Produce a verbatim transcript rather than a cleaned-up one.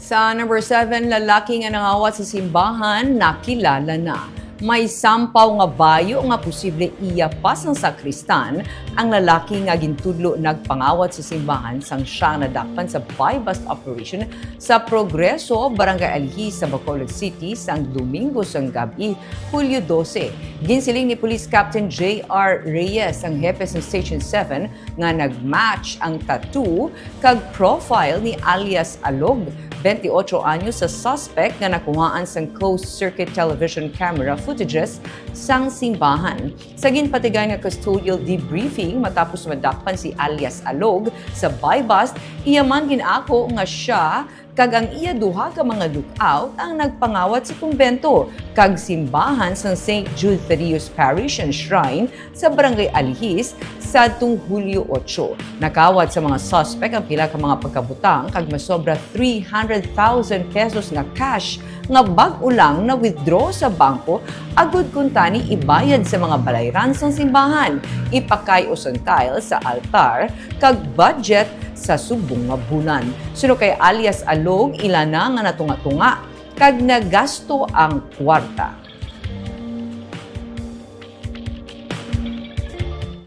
Sa number seven, lalaki nga nangawat sa simbahan, nakilala na. May sampaw nga bayo nga posible iya pa sang sakristan ang lalaki nga gintudlo nagpangawat sa simbahan sang siya nadakpan sa buy-bust operation sa Progreso, Barangay Alihis sa Bacolod City sang Domingo sang gab-i, Hulyo dose. Ginsiling ni Police Captain J R Reyes, ang hepe sa Station seven, nga nag-match ang tattoo kag profile ni alias Alog, twenty-eight anyos, sa suspect nga nakuhaan sang closed-circuit television camera footages sang simbahan. Sa ginpatigayon nga custodial debriefing matapos madakpan si alias Alog sa buy-bust, iya man gin-ako nga siya kag ang iya duha ka mga lookout ang nagpangawat sa kumbento kag simbahan sang Saint Jude Thaddeus Parish and Shrine sa Barangay Alihis sadtong Hulyo otso. Nakawat sa mga suspect ang pila ka mga pagkabutang kag masobra three hundred thousand pesos nga cash nga bag-o lang na-withdraw sa bangko agud kuntani ibayad sa mga balayran sang simbahan, ipakay-o sang tile sa altar, kag budget sa subong nga bulan. Suno kay alias Alog, ila na nga natunga-tunga kag nagasto ang kwarta.